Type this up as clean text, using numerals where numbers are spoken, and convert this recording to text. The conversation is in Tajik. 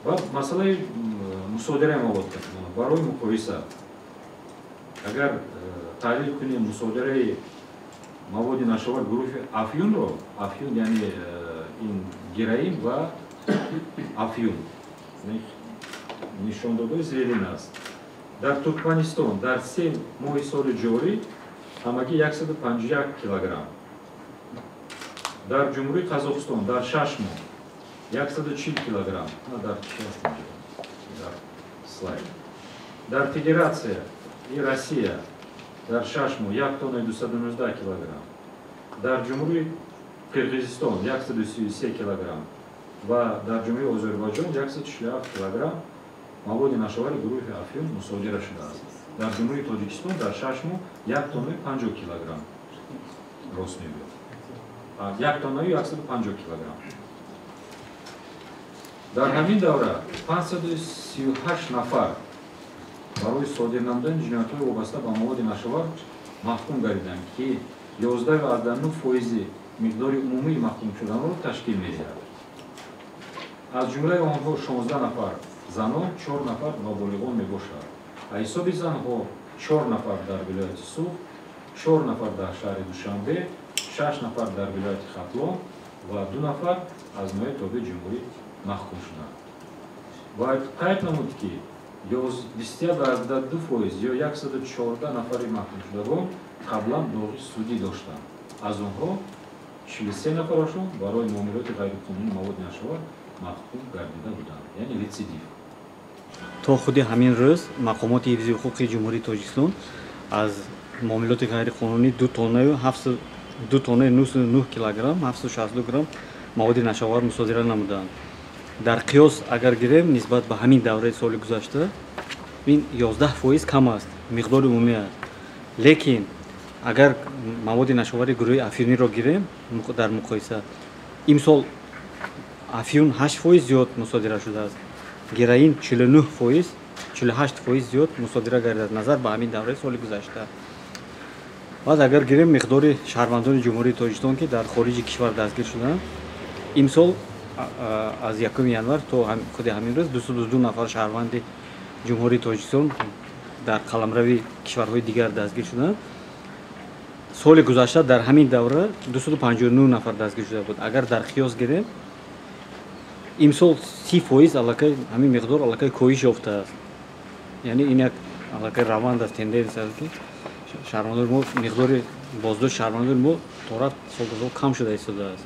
Ва масъалаи мусодираи мавод барои муқоиса, агар таҳлил кунем мусодираи маводи нашъаовар гурӯҳи афюнро, афюн яъне ин героин ва афюн нишондодҳои зерин аст. Дар Туркманистон дар 3 моҳи соли ҷорӣ ҳамагӣ 151 килограмм, дар Ҷумҳурии Қазоқистон дар 6 моҳ 140 килограмм, дар чи аст дар слайд, дар Федератсия и Россия дар 6 моҳ 1 тонна 219 килограмм, дар Ҷумҳурии Қирғизистон 133 килограмм ва дар Ҷумҳурии Озарбойҷон 147 килограмм маводи нашъаовари гурӯҳи афюн мусодира шудааст. Дар Ҷумҳурии Тоҷикистон дар 6 моҳ 1 тоннаи 50 килограмм рост мебиёд, 1 тоннаю 150 килограмм. Дар ҳамин давра 538 нафар барои содир намудани ҷиноятҳои вобаста ба маводи нашъаовар маҳкум гардиданд, ки 11,9 фоизи миқдори умумии маҳкумшуданро ташкил медиҳад. Аз ҷумлаи онҳо 16 нафар занон, 4 нафар ноболиғон мебошад. Аз ҳисоби занҳо 4 нафар дар вилояти Суғд, 4 нафар дар шаҳри Душанбе, 6 нафар дар вилояти Хатлон ва 2 нафар аз ноҳияи тобеи ҷумҳурӣ маҳкум шуданд. Бояд қайд намуд, ки 21,2 фоиз ё 114 нафари маҳкумшудагон қаблан доғи судӣ доштанд. Аз онҳо 43 нафарашон барои муомилоти ғайриқонунии маводи нашъаовар маҳкум гардида буданд, яъне рецидив. То худи ҳамин рӯз мақомоти ҳифзи ҳуқуқи Ҷумҳурии Тоҷикистон аз муомилоти ғайриқонунӣ 2 тоннаи 909 килограмм 762 грамм маводи нашъаовар мусодира намуданд. Дар қиёс агар гирем нисбат ба ҳамин давраи соли гузашта ин 11% кам аст, миқдори умумӣ аст. Лекин агар маводи нашъаовари гурӯҳи афюниро гирем дар муқоиса, имсол афюн 8% зиёд мусодира шудааст, героин 49%, 48% зиёд мусодира гардидааст назар ба ҳамин давраи соли гузашта. Баъд агар гирем миқдори шаҳрвандони Ҷумҳурии Тоҷикистон, ки дар хориҷи кишвар дастгир шуданд, имсол аз 1 январ то худи ҳамин рӯз 202 нафар шаҳрванди Ҷумҳурии Тоҷикистон дар қаламрави кишварҳои дигар дастгир шуданд. Соли гузашта дар ҳамин давра 259 нафар дастгир шуда буд. Агар дар қиёс гирем, имсол 30% аллакай ҳамин миқдор аллакай коҳиш ёфтааст. Яъне ин як аллакай раванд аст, тенденсия аст, ки шаҳрвандони мо, миқдори боздошти шаҳрвандони мо то рафт сол то сол кам шуда истодааст.